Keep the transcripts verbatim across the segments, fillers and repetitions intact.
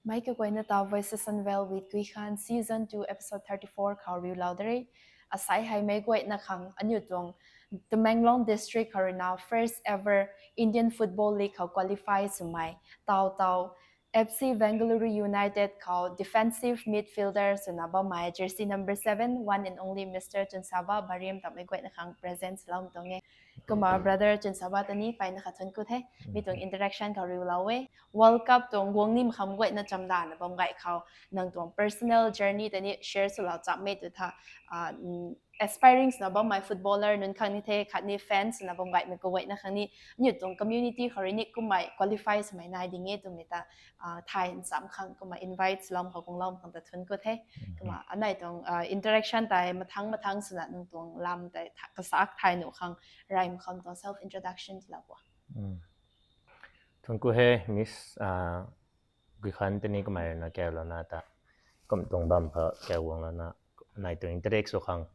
Mei kaguayna ta Voices Unveiled with Gui Khan season two episode thirty-four khou riulou de re. Asai hei meic guayna khang aniu tuang Tamenglong district khou ruina first ever Indian Football League khou qualify swmei Tau Tau F C Bengaluru United khou defensive midfielder swna bammei jersey number seven, one and only Mister Chunsaba Bariam ta meic guayna khang present lou tuang e. Kumna brother Chunsaba ta ni peyna khat thuanc ku the. Mi tuang interaction khou riulou e. World Cup tuang guang ni makham guayna chamdana bam gay khou nang tuang personal journey ta ni share swlou chapmei tu tha, aspiring swna bammei footballer nunc khang ni the, khatni fans swna bam gaymei kaguayna khang ni, aniu tuang community khou rui ni kummei qualify swmei nai ding e twmei ta thay ncham khang kumna invite swlou khou guanglou khang ta thuanc ku the. Kumna anei tuang interaction tei mathang mathang swna nang tuang lam tei kasak thay nuh khang rey makham tuang self introduction tilou po. Thuanc ku he Miss Gui Khan ta ni kamei ruina kaulouna ta kum tuang bam khou kauguanglouna nai tuang interact sw khang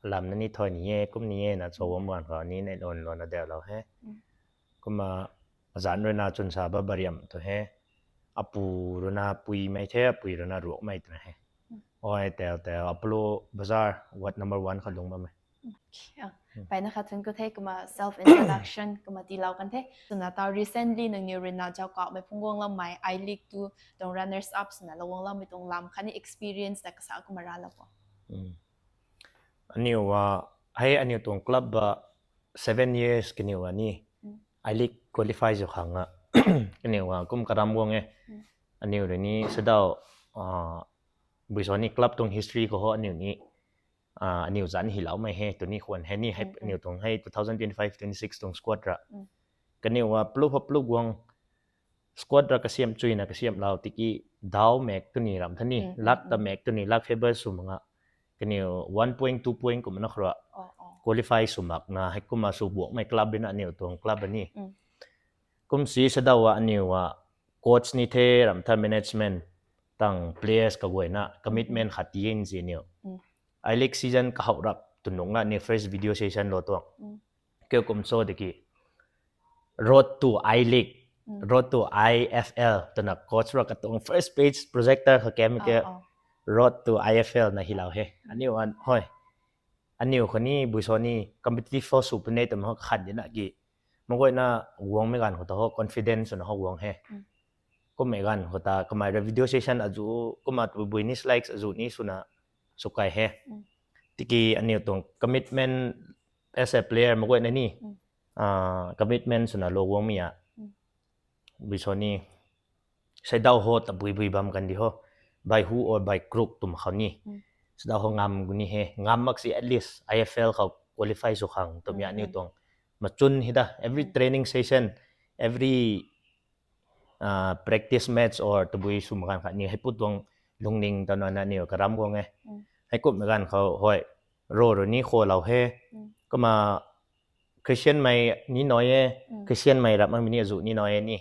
lam na ni thay ni e kum ni e na cho bam ganv khou ni neilouna dawlou he. Kumna azanc ruina Chunsaba Bariam tu he. Apu ruina Puimei the, apui ruina Ruakmei twna he. Ai tau tau Apollo Bazar ward number one khou lung bammei. Peyna khat thuanc ku the. Kumna self introduction kumna tiilou kan the. Swna tau recently nangniw ruina zauckauhmei phungc guangloumei I-League two tuang runners up swna lou guangloumei tuang lam khatni experience ta kasa kumna ralou po. Aniu hei aniu tuang club ba seven years kaniw ni I-League qualify sw khang a kaniw kum karam guang e. Aniw rui ni sadau Buisoni club tuang history khou ho aniu ni aniu zanc hyloumei he tuni khwan hei ni hei aniu tuang hei two thousand twenty-five twenty-six tuang squad ra kaniw plup plup guang squad ra kasiam chuina kasiamlou tiki daw mak tuni ram tha ni luck ta mak tuni luck favour sw mak nga kaniw one point two point kumna khou ra qualify sw makna hei kumna sw buakmei club bina aniu tuang club ni. Kumsi sadau a aniu a coach ni the ram tha management tang players kaguayna commitment khat ti e nzi aniu I-League season kahouh rap tu nungc na aniu first video session lou tuang keu kum cho tiki Road to I-League, Road to I F L twna coach ra katuang first page projector khou kemmei ke Road to I F L na hylou he. Aniu an hoi aniu khou ni Buisoni competitive force sw puni twmei ho khat dina ki maguayna guangmei ganv khou ta ho confidence swna ho guang he. Kummei ganv khou ta kamei ra video session azu kumna tabui ni slides azu ni swna swkai he. Tiki aniu tuang commitment as a player maguayna ni commitment swna lou guangmei a Buisoni sadau ho tabui bui bam kandi ho by hook or by crook twmei khou ni sadau ho ngam gu ni he. Ngam mak si at least I F L khou qualify sw khang twmei aniu tuang machun hi da every training session, every practice match or tabui sw mak ganv khat ni hei pu tuang lungning tana aniu karam guang e. Hei kummei ganv khou hoi ro ru ni kholou he. Kumna Christianmei ni nai e, Christianmei rap makmei ni azu ni nai e ni.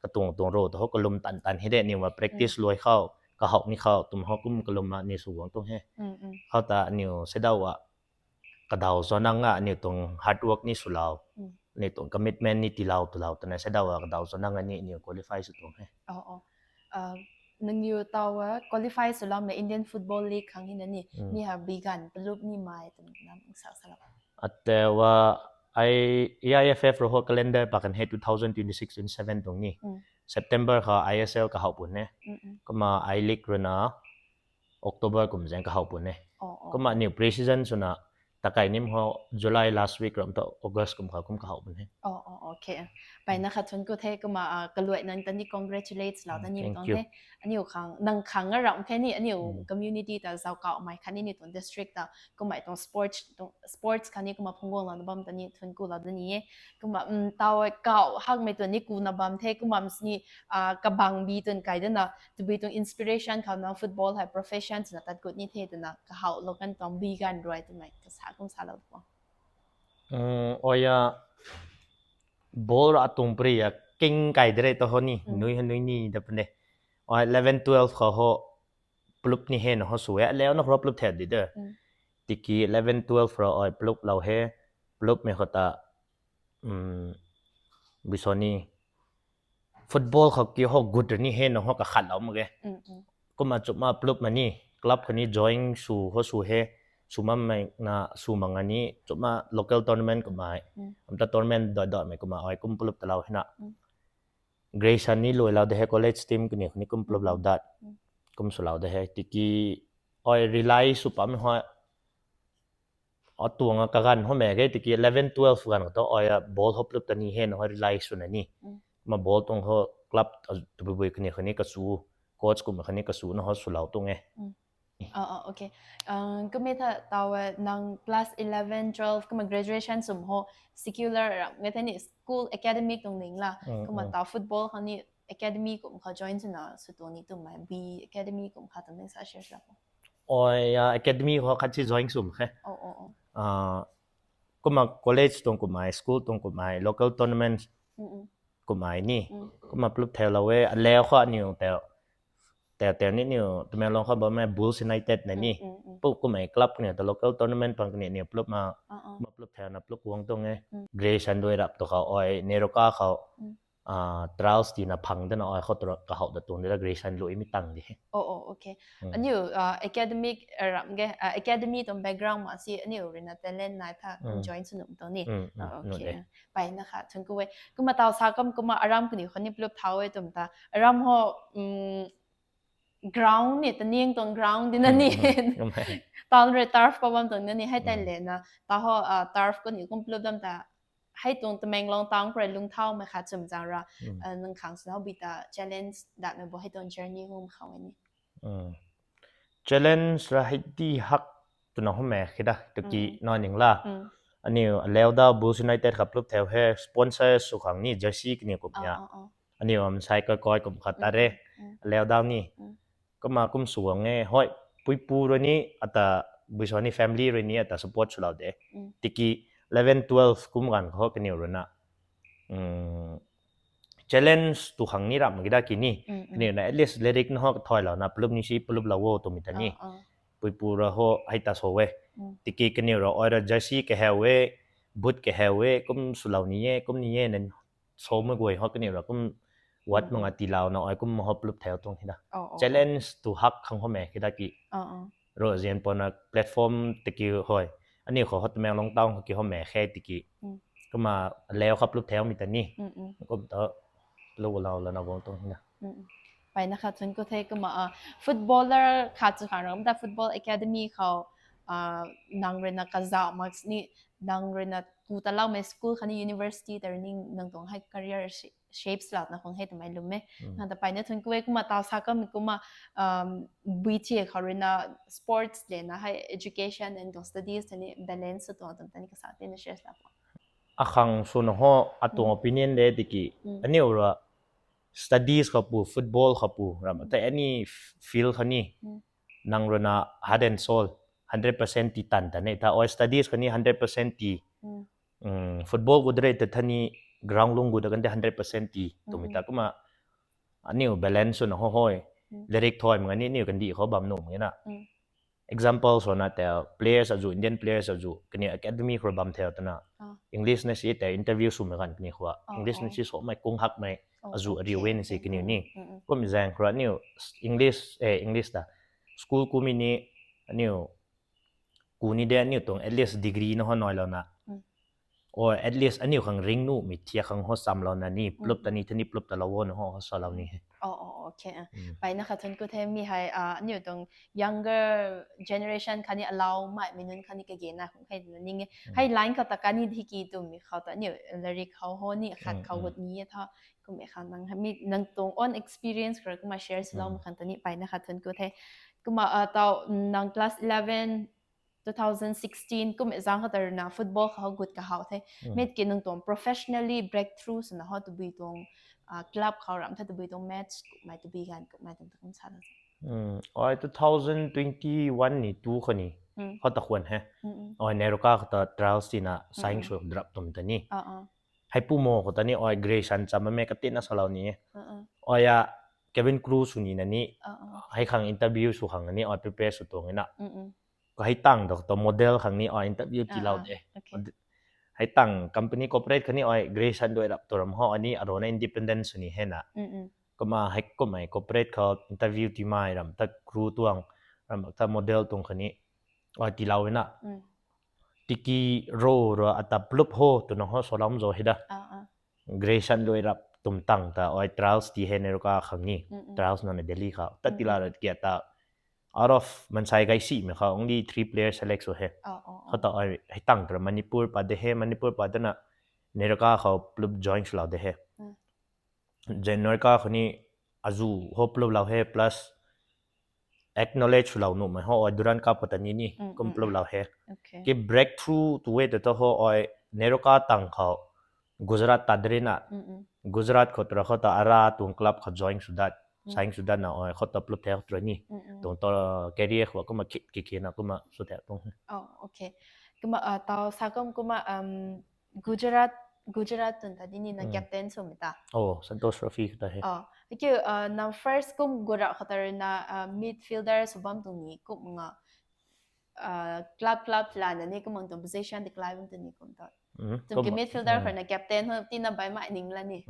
Katuang tuang ro ta ho kalum tan tan hi de aniu ma practice luai khou kahouh ni khou twmei ho kum kalum ma ni sw guang tuang he. Khou ta aniu sadau a kadaw zona nga aniu tuang hard work ni swlou aniu tuang commitment ni tiilou twlou twna sadau a kadaw zona nga ni aniu qualify sw tuang he. Nangniw tau a qualify swloumei Indian Football League khang hina ni mi ha bui ganv palup nimei twna sak salou. Atewa ai A I F F ro ho calendar pakan he two thousand twenty-six twenty-seven tuang ni September kha I S L kahouh pun e. Kumna I-League ruina October kum zaeng kahouh pun e. Kumna aniu pre-season swna takai nim ho July last week ram ta August kum kha kum kahouh pun e. Peyna khat thuanc ku the. Kumna kaluai nang ta ni congratulate lou ta ni tuang the. Aniu khang nang khang a ram khe ni aniu community ta zauckauhmei khatni aniu tuang district ta kummei tuang sports khatni kumna phungc guanglouna bam ta ni thuanc kulou da ni e. Kumna tau kauh hakmei tuang ni kuna bam the kumna sini kabang bi tuang kai dana tabui tuang inspiration khou nang football hei profession swna tat gut ni the twna kahouhlou kan tuang bui ganv rui twmei kasa kum salou po. Oya ball ra tuang pari a king kai de re ta ho ni nui ha nui ni da pune. Oya eleven twelve khou ho palup ni hena ho sw e aleuna khou palup the di de. Tiki eleven twelve ra oya palup lou he. Palupmei khou ta Buisoni Football khou ki ho gut ni he na ho kakhat lau mak ge. Kumna chuma plup mani club kani join sw ho sw he, sw mam mai na sw mang ani chuma local tournament kumai, amta tournament doi doi mai kumna ai kum plup talau hina. Graduation ni lui lau de he college team kani khuni kum plup lau dat. Kum sw lau de he tiki ai rely sw pam ho atuang kaganv ho me ge tiki eleven twelve ganv khou to ai ball ho plup tani he na ho rely sw na ni. Ma ball tuang ho club tabui bui kani khuni kasu, coach kum khuni kasu na ho sw lau tuang e. Oh, oh, okay. Kumei tha taw nang class eleven, twelve kumna graduation sum ho secular ram nge the ni school academic tuang ning la. Kumna taw football khou ni academy kum khou join swna sw tuang ni tumei bi academy kum khou tuang ning sa share sa. Oi, academy khou khat si join sum khe. Kumna college tuang kumai, school tuang kumai, local tournament kumai ni. Kumna plup theu lau e, aleu khou aniu teu teu teu ni niu Tamenglong khou bammei Bulls United na ni. Pu kumai club kaniw ta local tournament pang kaniw niu plup ma, ma plup theu na plup kuang tuang e. Graduation lui rap tu khou ai Neroka khou trials tina phang dana ai khou kahou da tuang de la graduation lui mi tang di. Oh, oh, okay. Aniu academic ram ge, academy tuang background ma si aniu ruina talent nai tha join sw num tuang ni. Okay. Pai na kha thun ku e. Kumna taw sa kam kumna aram kaniw khou ni plup thau e tum ta aram ho ground ni taning tuang ground di na ni. Taw rui turf khou bam tuang na ni hei tai le na taw ho turf khou ni kum plup dam ta hei tuang Tamenglong town khou rui lungthau mei khat chum zang ra nang khang sw na bui ta challenge dat mei bo hei tuang journey hum khou ni. Challenge ra hei di hak twna hum e khe da tiki na ning la. Aniu aleu da Bulls United khou plup theu he sponsor sw khang ni jersey kaniw kumna. Aniu am sai koi koi kum khat ta re. Aleu da ni. Kumna kum sw guang e hoi puipu rui ni ata bui sw ni family rui ni ata support sw lau de. Tiki eleven twelve kum ganv khou kaniw ruina challenge tu khang ni ram ki da ki ni. Kaniw na at least lyric na ho kathoi lau na plup ni si plup lau o tumei ta ni. Puipu ra ho hei ta sw e. Tiki kaniw ra ai ra jersey kaheu e, boot kaheu e, kum sw lau ni e, kum ni e na sw mei guay ho kaniw ra kum wat manga ti lau na ai kum ho plup theu tuang hina. Challenge tu hak khang ho me khe da ki. Ro zian pona platform tiki hoi. Aniu khou ho Tamenglong town khou ki ho me khe tiki. Kumna aleu khou plup theu mi ta ni. Kum ta plup lau lana guang tuang hina. Pai na kha thun ku the kumna footballer khat chu kha ram ta football academy khou nang ruina kazauh mak ni nang ruina ku ta lau mei school khou ni university ta rui ni nang tuang hei career shapes lau na khang hei twmei lum e. Nang ta pai na thun ku e kumna taw sa kam kumna bui thie khou ruina sports le na hei education and tuang studies ta ni balance sw tuang tum ta ni kasa ti na share sa. Akhang sw na ho atuang opinion de tiki aniu ra studies khou pu football khou pu ram ta any field khou ni nang ruina heart and soul hundred percent ti tan ta ne ta oi studies khou ni hundred percent ti football gu dre ta thani ground lung gu da kan de hundred percent ti tumei ta kumna aniu balance sw na ho hoi lyric thoi manga ni aniu kandih khou bam nuh mei na. Example sw na ta players azu Indian players azu kaniw academy khou bam theu tana English na si ta interview sw mei kan kaniw khou English na si sw mei kung hak mei azu ariu wen si kaniw ni. Kum zaeng khou aniu English eh English ta school kumi ni aniu ku ni de aniu tuang at least degree na ho noi lau na. Or at least aniu khang ring nuh mei thia khang ho cham lau na ni plup ta ni thani plup ta lau wo na ho sa lau ni he. Oh, oh, okay. Pai na kha thun ku the mi hei aniu tuang younger generation khou ni alau mai mi nunc khou ni kage na khang hei na ning e. Hei line khou ta kani di ki tumei khou ta aniu lyric khou ho ni khat khou gut ni e tha. Kumna kha nang mi nang tuang own experience khou kumna share sw lau ma khang ta ni pai na kha thun ku the. Kumna taw nang class eleven two thousand sixteen kum e zang kha ta ruina football khou gut kahau the. Met ki nang tuang professionally breakthrough sw na ho tabui tuang club khou ram tha tabui tuang match kumna tabui gan kumna tuang ta kum sa na. Ai two thousand twenty-one ni tu khou ni ho ta khwan he. Ai Neroka khou ta trials tina sign sw drop tum ta ni. Hei pu mo khou ta ni ai graduation cham me katina sa lau ni. Ai a cabin crew sw ni na ni. Hei khang interview sw khang ni ai prepare sw tuang na. Ka hei tang da khou ta model khang ni ai interview ti lau de. Hei tang company corporate khou ni ai graduation dui rap tu ram ho, ani aruna independent sw ni hena. Kumna hei kumhmei corporate khou interview ti mai ram ta crew tuang, ram ta model tuang khou ni ai tilou na. Tiki ro ro ata plup ho twna ho solam zo hei da. Graduation lui rap tum tang ta ai trials ti hei Neroka khang ni. Trials nana Delhi khou. Tat tila rat kia ta out of mansei gay si mei khou only three players select sw hei. Khou ta ai hei tang ta Manipur pa de hei, Manipur pa de na Neroka khou plup join swlou de hei. Zen Neroka khou ni azu ho plup lou hei plus acknowledge swlou nuhmei ho ai Durand Cup khou ta ni ni kum plup lou hei. Ki breakthrough tu e ta ta ho ai Neroka tang khou Gujarat ta dri na. Gujarat khou tura khou ta ara tuang club khou join sw dat, sign sw dat na ai khou ta plup thek tura ni. Tuang ta career khou kumna khit ki ki na kumna sw thek tuang. Oh, okay. Kumna uh, tau sa kum kumna um, Gujarat Gujarat tun ta di ni na captain sw mi ta. Oh, Santosh Trophy ta hei. Oh, okay. Uh, na first kum Gujarat khou ta rui na uh, midfielder sw bam tuang ni kum nga uh, club club la na ni kum ang tuang position di klai bam tuang ni kum ta. Tuang ki midfielder khou na captain ho ti na bai mai ning la ni.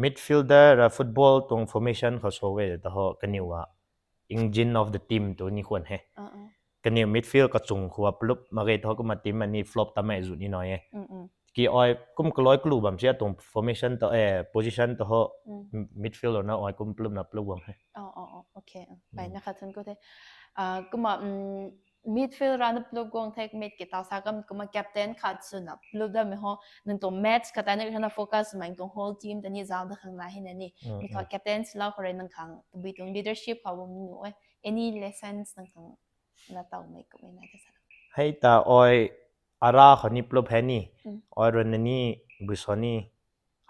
Midfielder ra football tuang formation khou sw e ta ho kaniw a engine of the team tu ni khwan hei. Kaniw midfield kachung khou plup mak ge tho kumna team ani flop ta mai zu ni nai e. Ki ai kum kaloi kalu bam si atuang formation to eh position to ho midfield na ai kum plup na plup guang hei. Oh, oh, oh, okay. Bai na khat thun ko the. Ah, kumna um, midfield ra na plup guang thek mid ki tau sa kam kumna captain khat sw na plup da mi ho nang tuang match khat ta ni na focus mai tuang whole team ta ni zau da khang na hei na ni. Mi kha captain sw lou khou rui nang khang tabui tuang leadership khou bam nu e. Any lessons nang khang na tau mai kum na ta sa. Hei ta ai ara khou ni plup hei ni. Ai run na ni Buisoni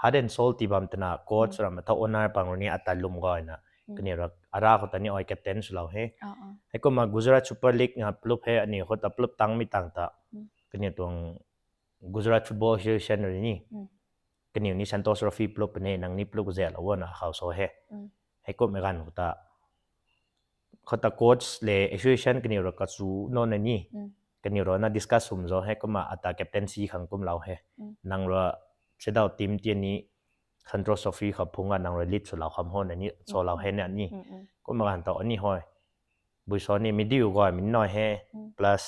heart and soul ti bam tana coach ram ta owner pang run ni ata lum gay na. Kaniw ra ara khou ta ni ai captain sw lou hei. Hei kumna Gujarat Super League nga plup hei ani khou ta plup tang mi tang ta. Kaniw tuang Gujarat Football Association rui ni. Kaniw ni Santosh Trophy plup ne nang ni plup zel awna khou sw hei. Hei kumna ganv khou ta khou ta coach le association kaniw ra kachu no na ni. Kaniw ra na discuss sw zo hei kumna ata captaincy khang kum lou hei. Nang ra sedau team ti ni Santosh Trophy khou phung a nang ra lead sw lou kham ho na ni sw lou hei na ni. Kumna ganv ta ani hoi. Buisoni midiu gay mi nai hei plus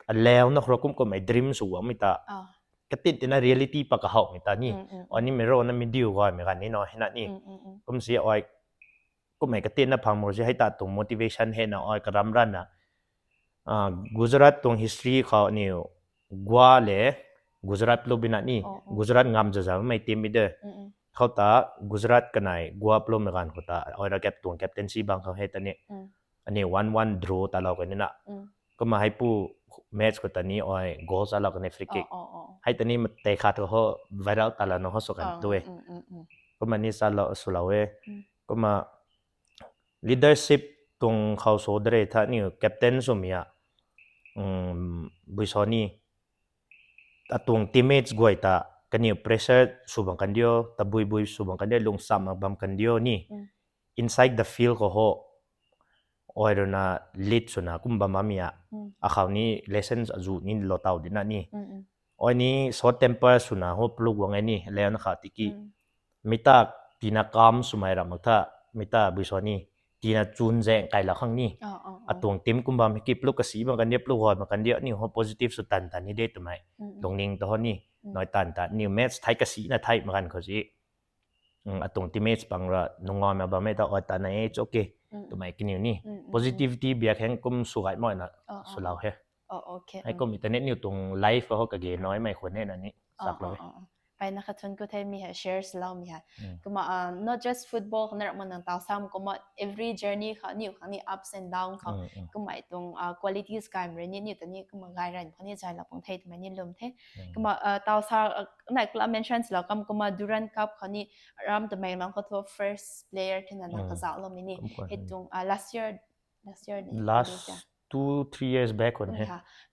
aleu na khou kum kum ai dream sw guang mi ta. Katit tina reality pa kahow mi ta ni. Ani mi ro na midiu gay mi gan ni no hei na ni. Kum si ai kum ai katit na phang mo si hei ta tuang motivation hei na ai karam ran na. Ah, Gujarat tuang history khou ni Goa le Gujarat plup bina ni. Gujarat ngam zaza mei team mi de. Khou ta Gujarat kanei Goa plup mi gan khou ta ai ra cap tuang captaincy bang khou hei ta ni. Ani one one draw ta lou kan ni na. Kumna hei pu match khou ta ni ai goal sa lou kan ni free kick. Hei ta ni matei khat khou ho viral ta lou na ho sw kan tu e. Kumna ni sa lou sw lou e. Kumna leadership tuang khou sw dre tha ni captain sw mi a. Buisoni atuang teammates guay ta kaniw pressure sw bam kan dio, tabui bui sw bam kan dio, lungsam bam kan dio ni. Inside the field khou ho ai rui na lead swna kum bam bam mi a. Akhou ni lessons azu ni lou tau di na ni. Ai ni short temper swna ho plup guang e ni, leon kha tiki. Mi ta tina calm swmei ram mak tha, mi ta Buisoni tina chun zeng kai la khang ni. Atuang team kum bam ki plup kasi bam kan dia, plup gay bam kan dia ni ho positive sw tan tan ni de twmei. Lungning ta ho ni, nai tan ta ni match thai kasi na thai mak kan khou si. Atuang teammates pang ra nungai ma bam e ta ai ta na e, it's okay. Twmei kaniw ni. Positivity biak heng kum sw gay mai na sw lou hei. Hei kum internet niw tuang live ho kage naimei khwan e na ni. Sak lou e. Pai na khat thun khou the mi hei share swlou mi hei. Kumna not just football khou na ram nang tau sam kumna every journey khou niw khang ni ups and down khou. Kumna tuang qualities kai mre ni niw ta ni kumna gay ran khou ni zay la pung the twmei ni lum the. Kumna tau sa nai kula mention swlou kam kumna Durand Cup khou ni ram twmei mang khou thu first player thena nang kazauhlou mi ni. Hei tuang last year last year ni. Last two three years back on he.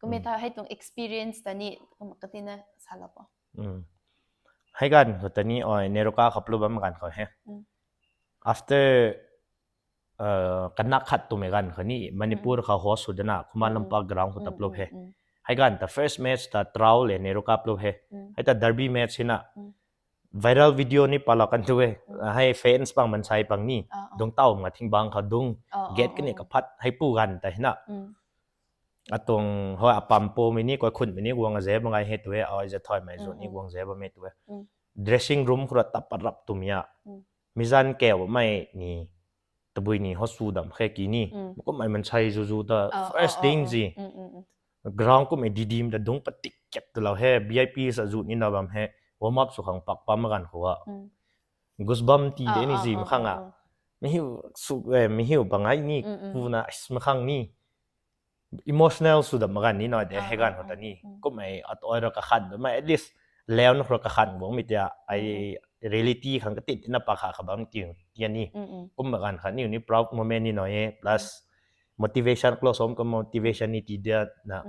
Kumna tha hei tuang experience ta ni kumna katina salou po. Hei ganv khou ta ni ai Neroka khou plup bam ganv khou he. After kanak khat twmei ganv khou ni Manipur khou host sw dana Khuman Lampak ground khou ta plup he. Hei ganv ta first match ta Trau le Nehru Cup lou he. Hei ta derby match hina. Viral video ni palou kan tu e. Hei fans pang mansei pang ni. Dung tau nga thing bang khou dung. Gate kani kaphat hei pu ganv ta hina. Atuang hoi apam po mi ni koi khun mi ni guang aze bang ai he tu e. Ai ze thoi mai zu ni guang ze bam e tu e. Dressing room khou ra tap parap tum ya. Mizan keu mai ni tabui ni ho su dam khe ki ni. Kum ai mansei zu zu ta first ding zi. Ground kum e didim ta dung patik kep tu lou he V I P sa zu ni na bam he. Warm up su khang pak pam magan khou a. Goosebump ti de ni zi makhang a. Mihiu su mihiu pangai ni puna makhang ni. Emotional su dam magan ni noi de he gan hota ni. Kum ai at oi ra kakhan mai at least leon khou ra kakhan bong mi tia ai reality khang katit na pa kha khabam ti tia ni. Kum magan kha ni ni proud moment ni noi e plus motivation close home ka motivation ni ti dia na.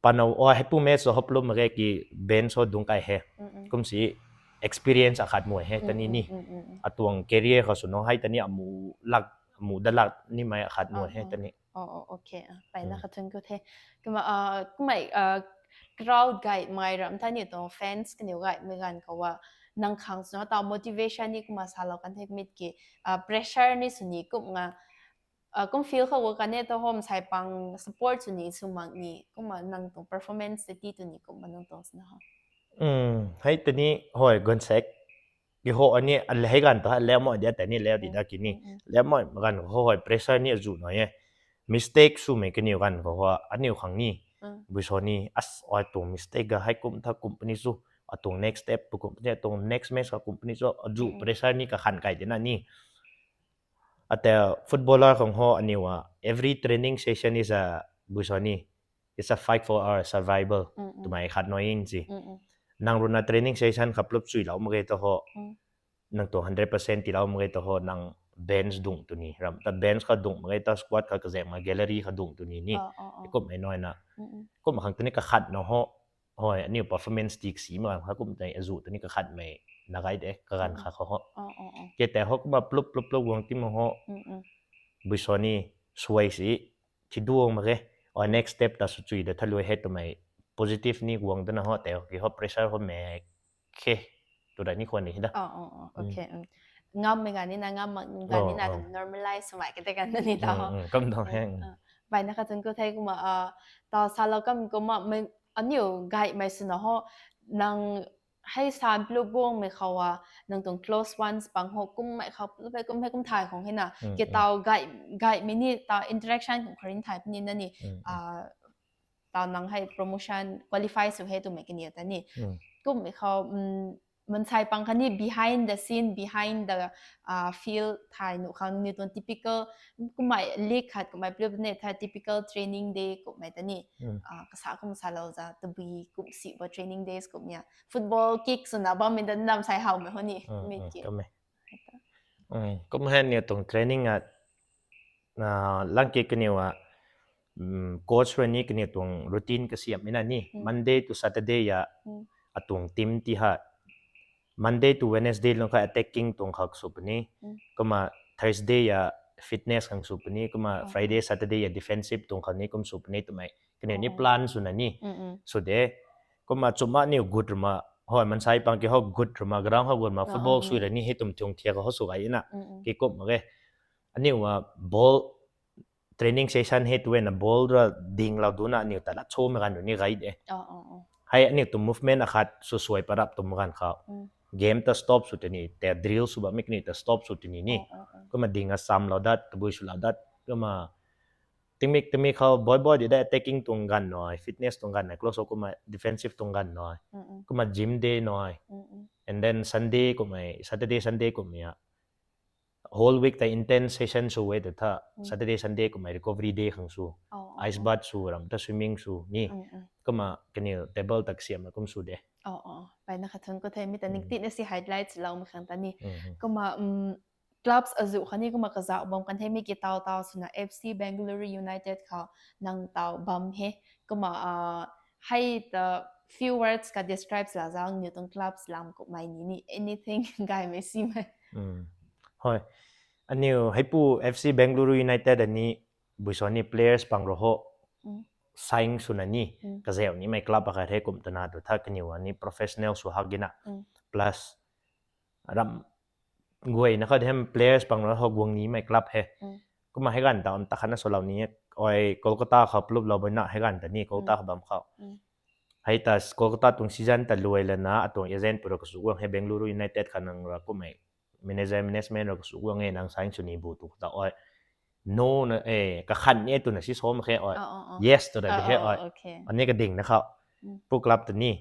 Panau o hei pu match so hop lum ge ki bench ho dung kai he. Kum si experience akhat mui he tani ni. Atuang career kha su no hai tani amu lak amu da lak ni mai akhat mui he tani. Oh, oh, okay. Paina kha thun ko the. Kuma uh, kumai uh, crowd gai mai ram tani to fans kaniw gai mai gan ko wa nang khang su no ta motivation ni kuma salo kan the mit ki uh, pressure ni su ni kum nga uh, kum feel kha wo kan ne to hom sai pang support su ni su mang ni kuma nang tong performance te ti tu ni kuma nang tong sna ho. Hai tani hoi gon sek. Ki ho ani a le hei gan ta le mo dia tani le di da ki ni. Le mo gan ho hoi pressure ni azu no ye. Mistake su me kaniw gan ho ho aniw khang ni. Bui so ni as oi tu mistake ga hai kum tha company su atung next step pu company atung next match ka company su azu pressure ni kakhan kai de na ni. Ate footballer khang ho aniw a every training session is a bui so ni. It's a fight for our survival. Tumai khat no in si. Nang runa training session kha plup chui lau mak ge to ho. Nang tu hundred percent ti lau mak ge to ho nang bench dung tu ni ram ta bench kha dung mak ge ta squad kha kazek ma gallery kha dung tu ni ni. Kum mai noi na. Kum khang tu ni kakhat no ho. Hoi aniw performance tik si ma kha kum tai azu tu ni kakhat mai na gai de kagan kha kho ho. Ke te ho kuma plup plup plup guang ti ma ho. Bui so ni suai si. Thi duang mak ge. Oi next step ta su chui da thalui he tumai positive ni guang dana ho te ki ho pressure ho me khe. Tu da ni khwan ni da. Oh, oh, oh, okay. Ngam me gani na ngam gani na normalize mai ke te kan ni da ho. Kam dong he. Bai na kha tun ko thei kuma uh, ta salo kam kuma aniw gai mai su na ho nang hei san plu guang mei khou a nang tuang close ones pang ho kum mei khou plu pe kum hei kum thai khong hei na ke tau gai gai mei ni tau interaction khong kharin thai puni na ni tau nang hei promotion qualify su hei tu mei kani ta ni kum mei khou mansai pang kani behind the scene behind the uh, field thai nu khang ni tuang typical kumai league khat kumai plu ne tha typical training day kumai ta ni uh, kasa kum sa lo za tabui kum si bo training days kum ya football kick suna bam min dan nam sai hau me honi mi ki. Kum hen ni tuang training a lang kick kaniw a coach rui ni kaniw tuang routine kasiam ina ni Monday to Saturday ya atuang team ti ha Monday to Wednesday lung kha attacking tuang khak su puni. Kuma Thursday ya fitness khang su puni. Kuma Friday, Saturday ya defensive tuang khang ni kum su puni tumai. Kaniw ni plan suna ni. Su de. Kuma chuma niw good ruma. Hoi mansai pang ki ho good ruma ground ho good ruma football sui ra ni hei tum thiung thiak ho su gai ina. Ki kum ma ge. Aniw a ball training session hei tuena ball ra ding lau duna aniw ta lat cho magan ni gai de. Hei aniw tu movement akhat su suai parap tu magan khau. Game ta stop su tini te drill su ba mik ni ta stop su tini ni. Kuma ding a sam lau dat tabui su lau dat kuma tingmik tingmik khau boy boy di da attacking tuang gan noi fitness tuang gan noi close up kuma defensive tuang gan noi. Kuma gym day noi. And then Sunday kumai Saturday Sunday kumai whole week ta intense session su we ta tha Saturday Sunday kumai recovery day khang su ice bath su ram ta swimming su ni. Kuma kani table tak siam na kum su de. Oh oh. Pai na khathun ko thei mi ta ning ti na si highlights lau ma khang ta ni. Kuma um clubs azu khani kuma kaza bam kan thei mi ki tau tau suna F C Bengaluru United kha nang tau bam he. Kuma uh hei ta few words ka describe la zang ni tuang clubs lam kumai ni ni anything gai mai si mai. Hoi. Aniu heipu F C Bengaluru United ani buisoni players pang ro ho. sign swna ni, kazauh nimei club akhat hei kum twna tu tha kaniw ni professional sw hak gina. Plus ram guayna khat hem players pang ra ho guang nimei club hei. Kumna hei ganv ta an ta khatna swlou ni, ai Kolkata khou pluplou bana hei ganv ta ni Kolkata khou bam khou. Hei ta Kolkata tuang season ta luai lana atuang agent pura kasu guang hei Bengaluru United kha nang ra kummei manager management ra kasu guang e nang sign sw ni bu tu ta ai no na e kakhan ni e twna si som khe ai yes twna de he ai. Ane kading na khou pu club ta ni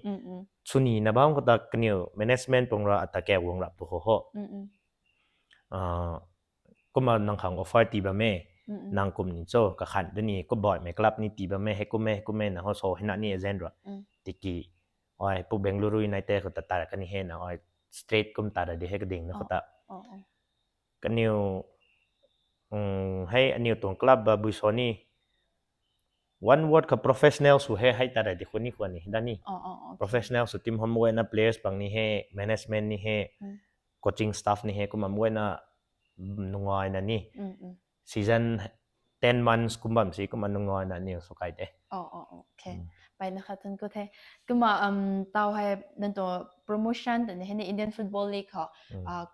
sw ni na bam khou ta kaniw management pang ra ata kau guang rap tu ho ho. Kumna nang khang offer tii bam e, nang kum ni cho kakhan de ni kuboimei club ni tii bam e hei kum e kum e na ho so hei na ni agent ra tiki ai pu Bengaluru United khou ta tar kani hei na ai straight kum tar de he kading na khou ta kaniw hei aniw tuang club ba bui so ni one word kha professional sw he hei ta ra di khou ni khou ni da ni professional sw team hom guayna players pang ni he management ni he coaching staff ni he kumna guayna nungaina ni season ten months kum bam si kumna nungaina ni sw kai te. Paina khat thank you the. Kumna tau hei nang tuang promotion tw ni hei ni Indian Football League khou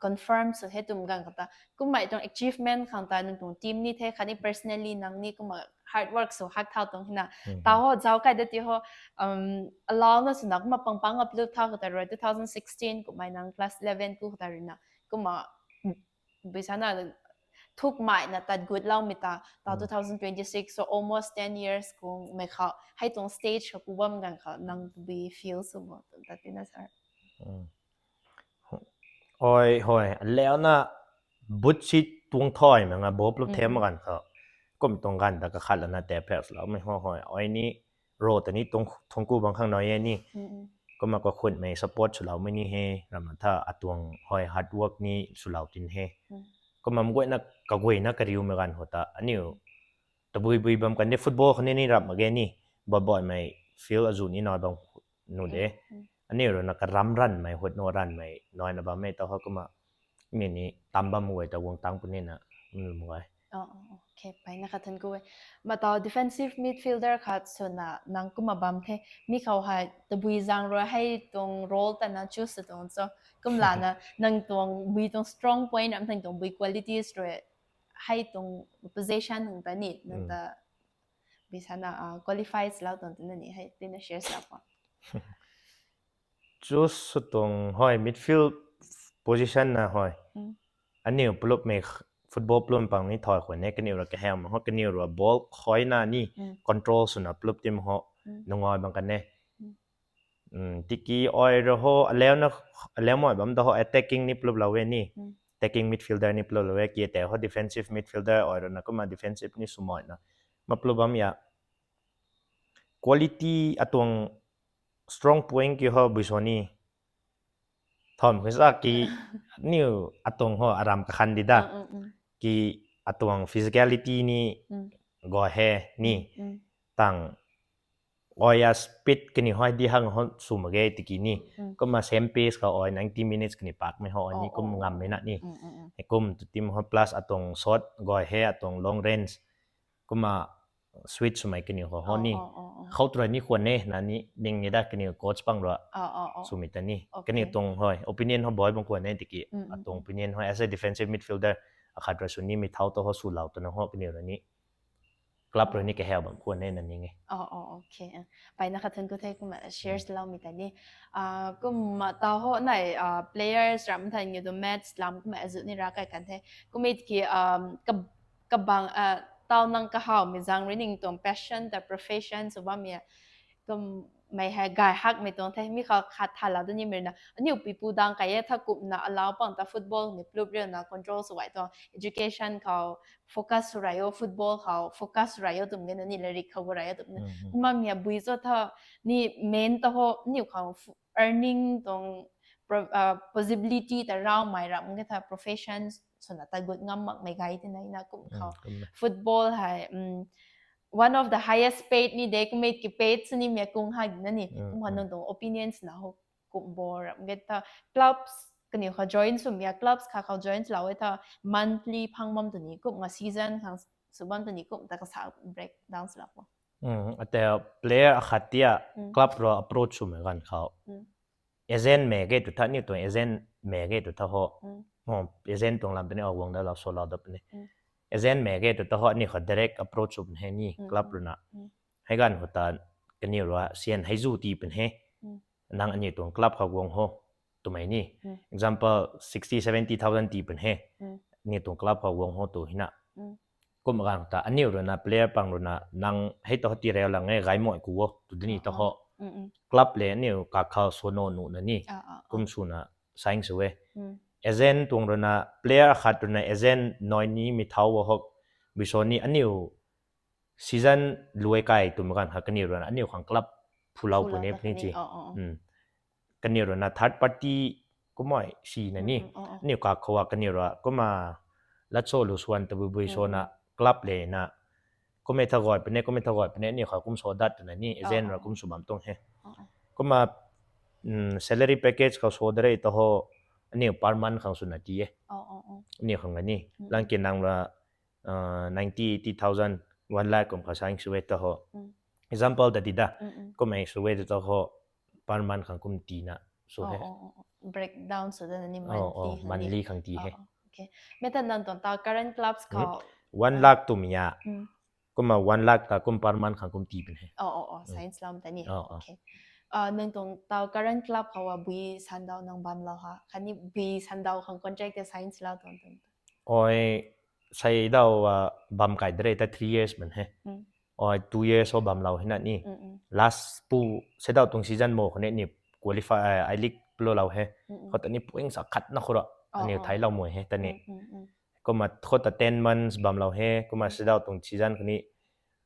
confirm sw he twmei ganv khou ta kummei tuang achievement khang ta nang tuang team ni the khatni personally nang ni kumna hard work sw hak thau tuang hina tau ho zauc kai da ti ho alauna swna kumna pangpang a plup thau khou ta rui two thousand sixteen kummei nang class eleven ku khou ta ruina kumna bui sana thukmei na tat gutloumei ta ta two thousand twenty six so almost ten years kummei khou hei tuang stage khou ku bam ganv khou nang bui feel sw bo twna tina sir. Oi hoi alauna boot si tuang thaymei nga bo plup them ganv khou kum tuang ganv ta kakhat lana tap phek swloumei ho hoi ai ni ro ta ni thungku bang khang nai e ni kumna kakhunmei support swloumei ni he ramna tha atuang hoi hard work ni swlou tin he kumna mguayna kaguayna kariumei ganv khou ta aniu tabui bui bam kan de football khou ni ni rap mak ge ni baboimei field azu ni nai bam nu de aniu rui na karam ranmei hut nu ranmei naina bammei ta ho kumna mi ni tam bam guay ta guang tang puni na lum guay. Paina khat thank you e. Matau defensive midfielder khat swna nang kumna bam the mi khou hei tabui zang rui hei tuang role ta na choose tuang cho kumlana nang tuang bui tuang strong point ram nang tuang bui qualities rui hei tuang position nang ta ni nang ta bui sana qualify swlou tuang tina ni hei tina share swlou pa. Choose sw tuang hoi midfield position na hoi aniu plupmei football plum pang ni thoi khou ne kaniw ra kahem ho kaniw ra ball khoina ni control swna plup tim ho nungai bang kan e. Tiki ai ra ho aleu na aleu moi bam da ho attacking ni pluplou e ni attacking midfielder ni pluplou e ki te ho defensive midfielder ai ra na kumna defensive ni swmoina ma plup bam ya quality atuang strong point ki ho bui so ni thom khe sa ki niu atuang ho aram kakhan di da ki atuang physicality ni go he ni tang oi a speed kani hoi di hang ho sw mak ge tiki ni kumna same pace khou ai ninety minutes kani pakmei ho ni kum ngammei na ni kum tu tim ho plus atuang shot go he atuang long range kumna switch swmei kaniw khou ho ni khou tura ni khwan e na ni ning ni da kaniw coach pang rua swmei ta ni kaniw tuang hoi opinion ho boi bang khwan e tiki atuang opinion hoi as a defensive midfielder akhat ra sw nimei thau ta ho swlou twna ho kaniw ra ni club ra ni kaheu bam khwan e na ning e. Paina khat thank you the kumna share swloumei ta ni kumna tau ho nai players ram than ngi tu match lam kumna azu ni ra kai kan the kumna ki kabang tau nang kahawmei zang rui ning tuang passion ta profession sw bammei kum mei hei gay hakmei tuang the mi khou khat thalou da nimei na aniu pipu dang kai e tha kumna alau pang ta football ni plup riu na control sw ai tuang education khou focus sw rai o football khou focus sw rai o twmei na ni larik khou gu rai o twmei na kumna mi bui cho tha ni main ta ho niu khang earning tuang possibility ta raumei ram ke tha profession swna ta gut ngam makmei gay tina na kum khou football hei one of the highest paid ni de kumna ki paid sw nimei kung hak na ni kumna nang tuang opinions na ho kum bo ram ke tha clubs kaniw khou join swmei clubs kha khou join swlou e tha monthly phang bam tu ni kumna season khang sw bam tu ni kum ta kasa breakdown swlou po. Ata player akhat tia club rui approach swmei ganv khou agent mei ge tu tha, aniu tuang agent mei ge tu tha ho. Agent tuang lam tei ni aguang da lau, salou da puni. Agent mei ge tu tha ho, aniu kha direct approach sw puni he ni club rui na. Hei ganv khou ta kaniw rui syan hei zu tii puni he. Nang aniu tuang club khou guang ho twmei ni. Example, sixty, seventy thousand tii puni he. Aniu tuang club khou guang ho tu hina. Kum ganv ta aniu rui na player pang rui na nang hei ta ho tii rau lang e, gay moi ku o tu dini ta ho. Club le aniu kakhou sw nuh na ni. Kum swna sign sw e. Agent tuang rui na, player akhat rui na agent noi ni mi thau o ho. Bui sw ni aniu season luai kai twmei ganv kha kaniw rui na aniu khang club phulou puni puni chi. Kaniw rui na third party kumhmei si na ni. Aniu kakhou a kaniw rui kumna lat sw lu swan tabui bui sw na club le na. Kummei tha gay puni, kummei tha gay puni, aniu khou kum sw dat twna ni agent rui kum sw bam tuang he. Kumna salary package khou sw da re ta ho, aniu per month khang swna tii e. Aniu khang ga ni. Lang ki nang rui ninety, eighty thousand, one lakh kum khou sign sw e ta ho. Example ta di da. Kummei sw e ta ho, per month khang kum tiina sw he. Breakdown sw da na ni monthly. Monthly khang tii he. Meta nang tuang ta current clubs khou one lakh twmei a. Kumna one lakh ta kum per month khang kum tii puni he. Sign swlou ta ni. Nang tuang ta current club khou a bui sandau nang bamlou ha, khatni bui sandau khang contract tei sign swlou tuang tuang. Oi, seidau bam kai da re ta three years man he. Oi, two years o bamlou hina ni. Last pu seidau tuang season mo khou ni ni qualify, I-League pulou lou he. Khou ta ni point sa khat na khou ra aniu thailou mo he ta ni. Kumna khou ta ten months bamlou he, kumna seidau tuang season khou ni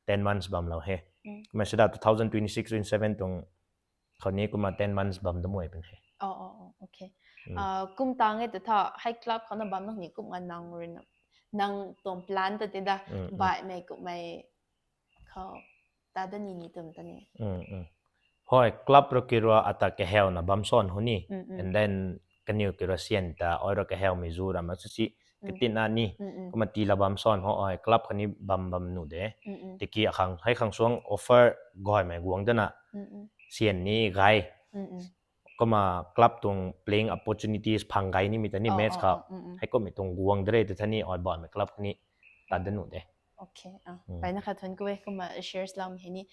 ten months bamlou he. Kumna seidau two thousand twenty-six twenty-seven tuang khou ni kumna ten months bam da mo puni he. Kum tang e tu tha, hei club khou na bam na ni kumna nang rui na, nang tuang plan ta tei da, baihmei kummei khou ta da ni ni twm ta ni. Hoi, club rui ki rui ata kahawna bam swan ho ni. And then kaniw ki rui syan ta oi rui kahawmei zu ram na su si katina ni. Kumna tiila bam swan ho, oi club khou ni bam bam nuh de. Tiki akhang hei khang suang offer gaymei guang dana syan ni gay. Kumna club tuang playing opportunities phang gay nimei ta ni match khou. Hei kummei tuang guang da re tu tha ni, oi baihmei club khou ni tat da nuh de. Mpeyna khat thuanc ku e kumna shares lam hei ni.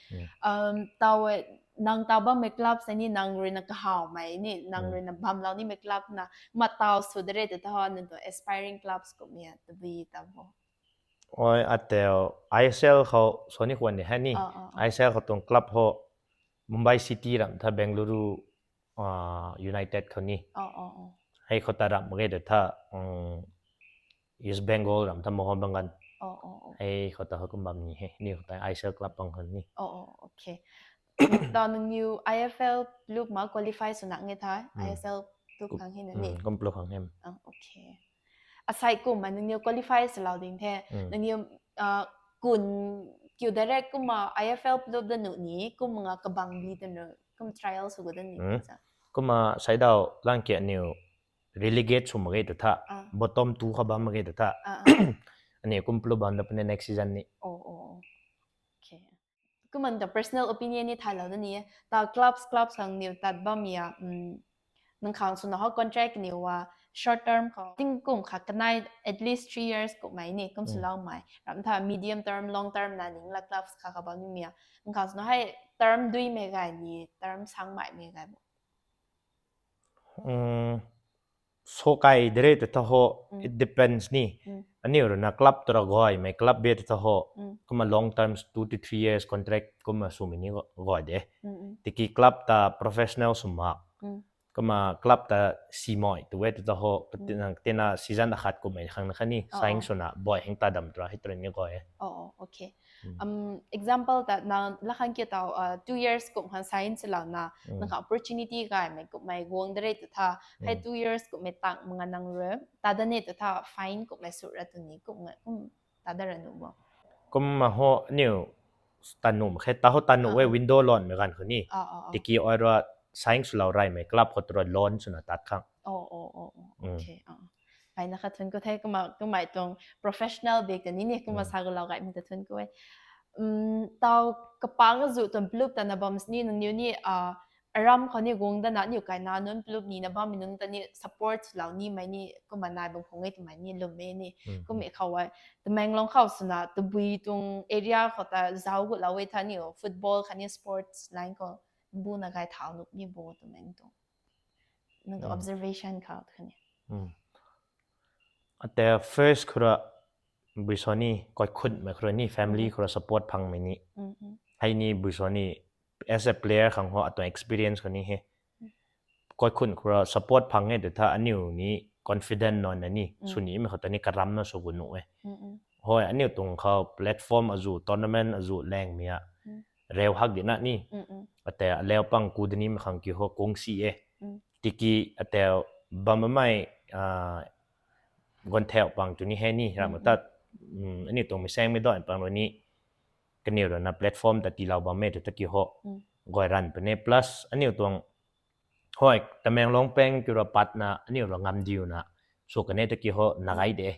Taw e, nang ta bammei club sei ni nang rui na kahawmei ni, nang rui na bamlou nimei club na, kumna taw sw da re tu tha ho, nang tuang aspiring clubs kummei tabui ta bo? Oi, ateu I S L khou sw ni khwan de hei ni. I S L khou tuang club ho, Mumbai City ram tha, Bengaluru United khou ni. Hei khou ta ram mak ge tu tha, East Bengal ram tha, Mohun Bagan. Hei khou ta hei kum bam ni he, ni khou ta I S L club bang khou ni. Ta nangniw I F L club ma qualify swna nge tha, I S L club khang hei na ni. Kum club khang hei. Asei kumna nangniw qualify swlou ding the, nangniw kun kiu direct kumna I F L club da nuh ni, kumna kabang bi ta nu, kum trial sw gu da ni. Kumna seidau lang ki aniw relegate sw mak ge tu tha, bottom two khou bam mak ge tu tha, aniw kum club bam da puni next season ni. Kumna ta personal opinion ni thailou da ni e. Ta clubs, clubs khang niw tat bammei a, nang khang swna ho contract niw a, short term khou tingkum khat kanei, at least three years kummei ni kum swloumei ram tha, medium term, long term na ning la clubs kha kha bam nimei a, nang khang swna hei term duimei gay ni, term sangmeimei gay bo? Sw kai de re tu tha ho, it depends ni. Aniw rui na club tu ra gaymei club be tu tha ho, kumna long term, two to three years contract kumna swmei ni gay de. Tiki club ta professional sw mak, kumna club ta simei tu e tu tha ho, katina season akhat kummei khang na khatni sign swna baih heng ta dam tu ra hei tu ra ni gay e. Example ta nang lakhan ki taw two years kum khang sign swlouna, nang kha opportunity gaymei kummei guang da re tu tha, hei two years kummei tang mak nga nang rui ta da ni tu tha, fine kummei sw ra tu ni, kum ta da ra nuh bo? Kumna ho, aniw ta nuh mak khe, ta ho ta nuh e, window loanmei ganv khou ni. Tiki ai rui sign swlou reymei club khou tu rui loan swna tat khang. Mpeyna khat thuanc ku the, kumna kummei tuang professional bik ta ni ni kumna sa gulou gaymei ta thuanc ku e. Um, tau kapang azu tuang plup ta na bam sini nangniw ni, ah, aram khou ni guang dana niw kaina nunc plup ni na bam nunc ta ni support lou ni mai ni kumna nai bam khung e twmei ni lwm e ni. Kum e khou ai Tamenglong khou swna tabui tuang area khou ta zau gut lou e tha niw football khatni sports line khou bu na gai thau nup ni bo twmei tuang nang tuang observation khou khatni. Ate first khura bui sw ni kaikhunmei khura ni family khura support phangmei ni. Hei ni bui sw ni as a player khang ho atuang experience khou ni he. Kaikhun khura support phang e tu tha aniw ni confident nai na ni swnimei khou ta ni karam na sw gu nuh e. Hoi aniw tuang khou platform azu tournament azu langmei a reu hak di na ni. Ate aleu pang ku dini mei khang ki ho kung si e. Tiki ate bam bammei, ah, gontheu pang tu ni he ni ram tat. Aniw tuang mi seng mi doi pang lo ni kaniw rana platform ta tilou bam e tu ta ki ho goi ran pune plus aniw tuang hoi Tamenglong peng kiu ra pat na aniw ra ngam diu na sw kane ta ki ho na gai de.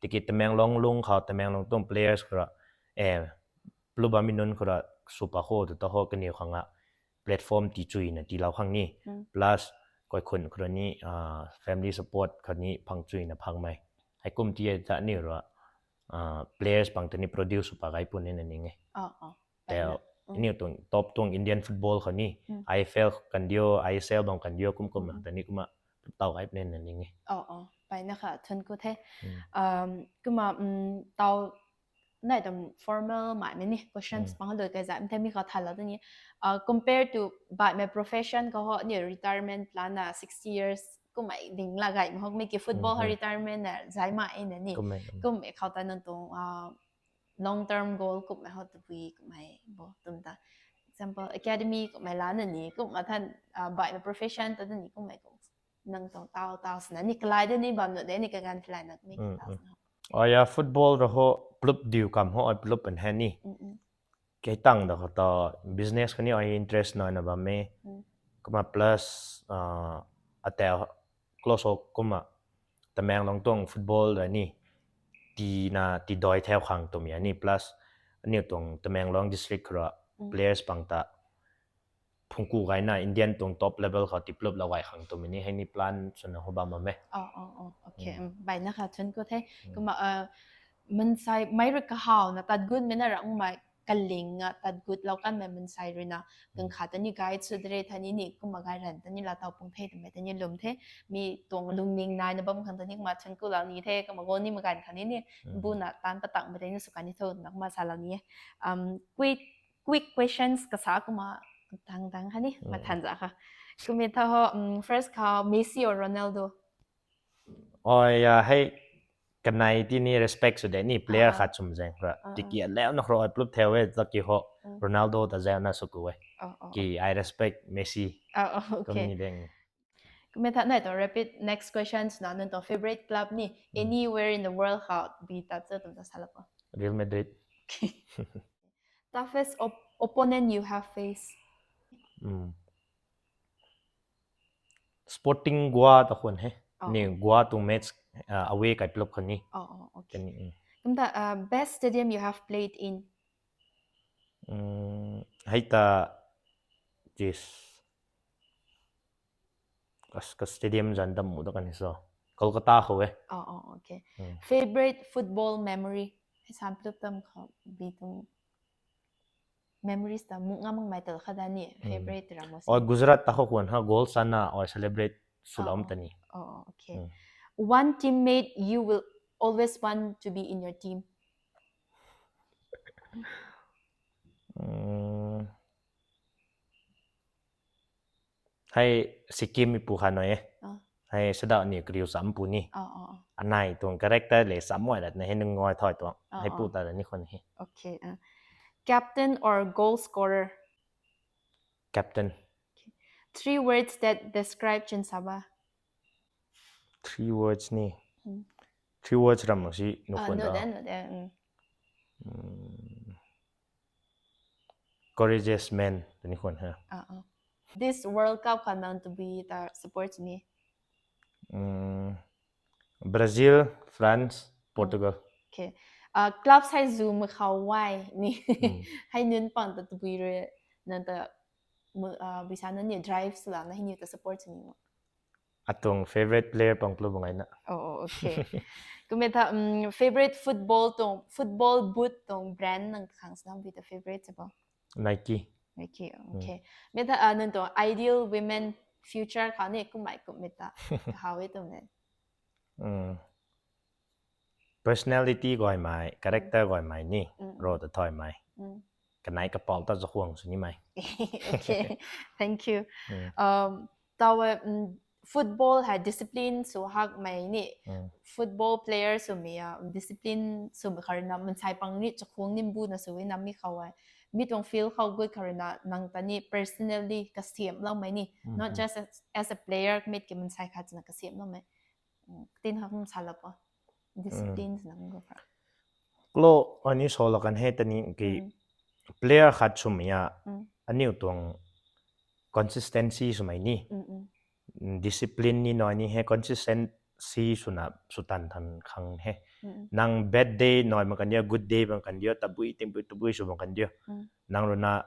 Tiki Tamenglong lung khou Tamenglong tuang players khura, eh, plup bammei nunc khura sw pa ho tu ta ho kaniw khang a platform ti chui na tilou khang ni. Plus kaikhun khura ni, ah, family support khou ni phang chui na phangmei. Hei kum ti e ta aniw ra, ah, players pang ta ni produce sw pa gai pune na ning e. Teu, aniw tuang top tuang Indian football khou ni, I F L kandio, I S L bam kandio kum kum na ta ni kumna tau gai pune na ning e. Pai na kha thun ku the. Um, kumna, um, tau nai tam formal mai mei ni questions pang doi kai zai mthe mi khou than lou tu ni. Uh, compare to baihmei profession khou ho ni retirement plan na sixty years kumna ding la gai mei hok mei ki football ho retirement na zai mai e na ni. Kum e khou ta nang tuang, uh, long term goal kumna ho tabui kumna bo tum ta. Example, academy kumna la na ni kumna than, uh, baihmei profession ta ni kumna kum nang tuang tau tau sina ni kalai de ni bam nu de ni kagan kalai na mi tau sina. Aya football ra ho plup diu kam ho ai plup an he ni. Kei tang da khou ta business khou ni ai interest nai na bam e. Kumna plus, ah, ate close ho kumna Tamenglong tuang football ra ni ti na ti doi theu khang tum ya ni plus aniw tuang Tamenglong district khou ra players pang ta phungku gai na Indian tuang top level khou ti plup lou gai khang tum ni hei ni plan swna ho bam bam e. Oh, oh, oh, okay. Bai na kha thun ku the. Kumna, uh, mansei mei rui kahaw na tat gut mei na rang mai kaling a tat gut lou kan mei mansei rui na kang kha ta ni guide sw dre tha ni ni kumna gai ran ta ni la tau pung the twmei ta ni lwm the. Mi tuang lungning nai na bam khang ta ni kumna thun ku lou ni the kumna go ni magan kha ni ni bu na tan patang mei ta ni sw kan ni tho na kumna sa lou ni e. Um, quick quick questions kasa kumna tang tang kha ni ma than za kha. Kumna tha ho, um, first kha Messi or Ronaldo? Oh ya, hei kanei ti ni respect sw de ni player khat sum zeng ra. Tiki aleu na khro ai plup theu e ta ki ho Ronaldo ta zeu na sw ku e. Ki I respect Messi. Oh, oh, okay. Kumna tha nai to repeat next questions na nang to favorite club ni anywhere in the world khou bi tat sa tum ta sa la po. Real Madrid. Toughest op opponent you have faced? Sporting Goa ta khwan he. Ni Goa tuang match, uh, away kai plup khwan ni. Oh, oh, okay. Kumna, uh, best stadium you have played in? Um, hei ta this kas kas stadium zan dam mu da kan so. Kolkata khou e. Oh, oh, okay. Favorite football memory? Hei sam plup tam khou bi tum memories ta mu ngam mang mai tal kha da ni favorite ra mo. Oh, Gujarat ta khou khwan ha goal sana or celebrate sw lou ta ni. Oh, okay. One teammate you will always want to be in your team? Um, hei Sikkim mi pu kha nai e. Hei sada ni kriu sam pu ni. Anai tuang character le sam moi lat na hei nung ngoi thoi tuang. Hei pu ta ni khwan he. Okay. Captain or goal scorer? Captain. Three words that describe Chinsaba. Three words ni. Three words ram si nu khwan da. Courageous man ni khwan ha. This World Cup kha nang tabui ta support ni? Brazil, France, Portugal. Okay. club sai zu ma khou wai ni. Hei nunc pang ta tabui rui nang ta bui sa nunc ni drive swlana hei ni ta support sw ni mo? Atuang favourite player pang plu bang ai na. Oh, okay. Kume tha favourite football tuang, football boot tuang brand nang khang snam bi ta favourite se bo? Nike. Nike, okay. Me tha nang tuang ideal women future khou ni kummei kummei ta how e tuang ne? Personality gaymei, character gaymei ni, ro ta thaymei. Kanei kapau ta zahuang sw nimei. Okay, thank you. Taw e, football hei discipline sw hakmei ni, football player swmei a discipline swmei khou rui na mansei pang ni chakhwang ni mbuna sw e na mi khou e. Mi tuang field khou gut khou rui na nang ta ni personally kasiamhloumei ni, not just as, as a player, mit ki mansei khat swna kasiamhloumei. Tin hak kum sa lap o. Discipline swna kum go pra. Klo, ani sa la kan hei ta ni ki player khat swmei a, aniu tuang consistency swmei ni. Discipline ni nai ni hei consistency swna sw tan tan khang hei. Nang bad day nai mak kan dia, good day bang kan dia, tabui tingbui tabui sw bang kan dia. Nang rui na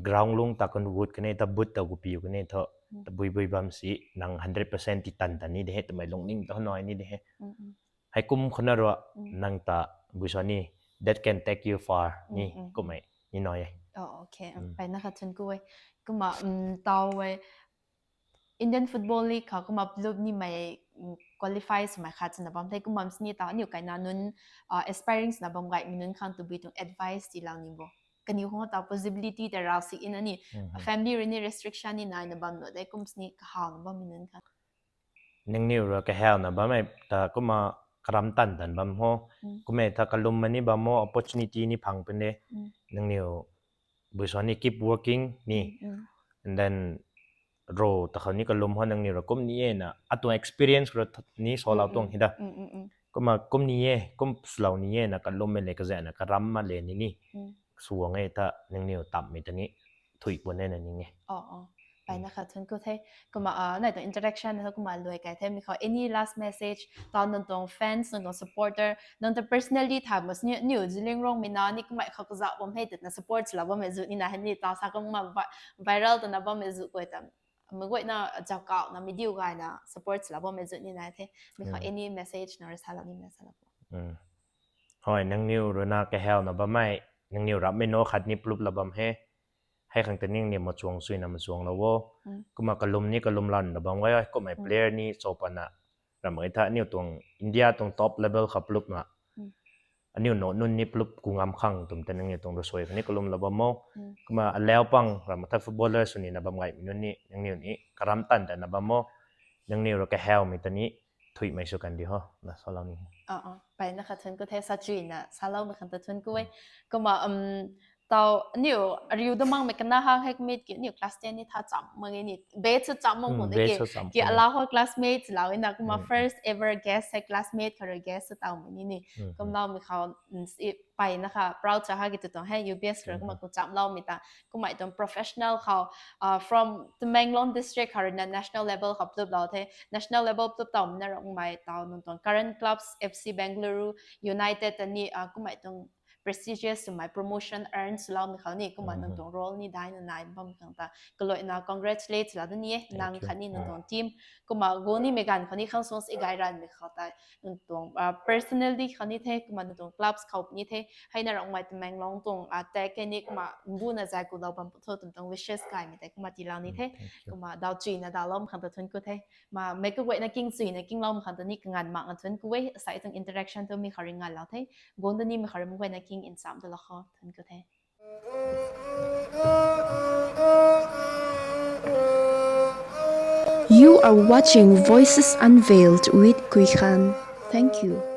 ground lung ta kan wood kane, ta boot ta gupiu kane thu, tabui bui bam si, nang hundred percent ti tan tan ni de hei, twmei lungning ta nai ni de hei. Hei kum khou na rui, nang ta bui sa ni, that can take you far ni, kummei ni nai e. Oh, okay. Mpeyna khat thun ku e. Kumna, taw e, Indian Football League khou kumna plup nimei, qualify swmei khat swna bam the, kumna sini taw aniu kaina nunc, aspiring swna bam gaymei nunc khang tabui tuang advice tiilou ni bo? Kaniw khang taw possibility ta rau si in ani, family rui ni restriction ni naina bam nuh de, kum sini kahawna bammei nunc khang. Nangniw rui kahawna bammei ta kumna karam tan tan bam ho. Kummei tha kalum mani bam ho, opportunity ni phang pun de. Nangniw bui sa ni keep working ni. And then ro ta khou ni kalum ho, nangniw rui kum ni e na, atuang experience rui ni salou tuang hi da. Kumna kum ni e, kum swlou ni e na, kalummei le kazana karam ma le ni ni. Swang e ta nangniw tammei ta ni thui pun e na ning e. Mpeyna khat thun ku the. Kumna nai tuang interaction na kumna luai kai the, mi khou any last message, taw nang tuang fans, nang tuang supporter, nang ta personally tha mas ni, niu Zeliangrongmei na ni kummei khou kazauh bam hei twna support swlou bammei zu ni na hei ni, taw sa kumna viral twna bammei zu koi ta, mei guayna zauhkauhna, mei diu gayna support swlou bammei zu ni na the, mi khou any message na rui salou ni na salou. Hoi, nangniw rui na kahawna bammei, nangniw rapmei no khat ni plup la bam he. Hei khang ta nangniw machuang suina machuang lou o. Kumna kalum ni kalum lan la bam gay o, kummei player ni cho pana, ramh e tha aniu tuang India tuang top level khou plup na. Aniu no nunc ni plup ku ngam khang twmei ta nangniw tuang rui sui khatni kalum la bam o. Kumna alau pang ramh e tha footballer swni na bam gaymei nunc ni, nangniw ni karam tan tan na bam o. Nangniw rui kahawmei ta ni thuimei sw kan di ho, na salou ni. Mpeyna khat thun ku the, sa chuina saloumei khang ta thun ku e. Kumna, taw aniu ariu da makmei kana ha hei kummei ki aniu class ten ni tha cham mak e ni, batch sa cham mak kum de ki, ki alau ho classmate lou e na, kumna first ever guest hei classmate khou rui guest sa tawmei ni ni. Kumloumei khou, mpeyna kha proud cha ha ki tu tuang hei U B S rui kumna ku chamloumei ta, kummei tuang professional khou, from Tamenglong district khou rui na national level khou plup lou the, national level plup tawmei na ramhmei taw nang tuang current clubs F C Bengaluru, United ta ni, kummei tuang prestigious swmei promotion earn swloumei khou ni, kumna nang tuang role ni daina nai bam khang ta kaluaina congratulate swlou da ni e, nang khatni nang tuang team. Kumna go nimei ganv khou ni khang suang si gay ranmei khou ta nang tuang personally khou ni the, kumna nang tuang clubs khou ni the, hei na ramhmei Tamenglong tuang attack hei ni kumna mbuna zay kulou bam pu tho twmei tuang wishes gaymei tei kumna tiilou ni the. Kumna daw chuina dawloumei khang ta thun ku the. Kumna mei kaguayna king chuina kingloumei khang ta ni kanganv mak na thun ku e, asei tuang interaction tu mi khou rui nganlou the. Guang da nimei khou rui mei guayna king nsam talou khou thun ku the. You are watching Voices Unveiled with Kui Khan. Thank you.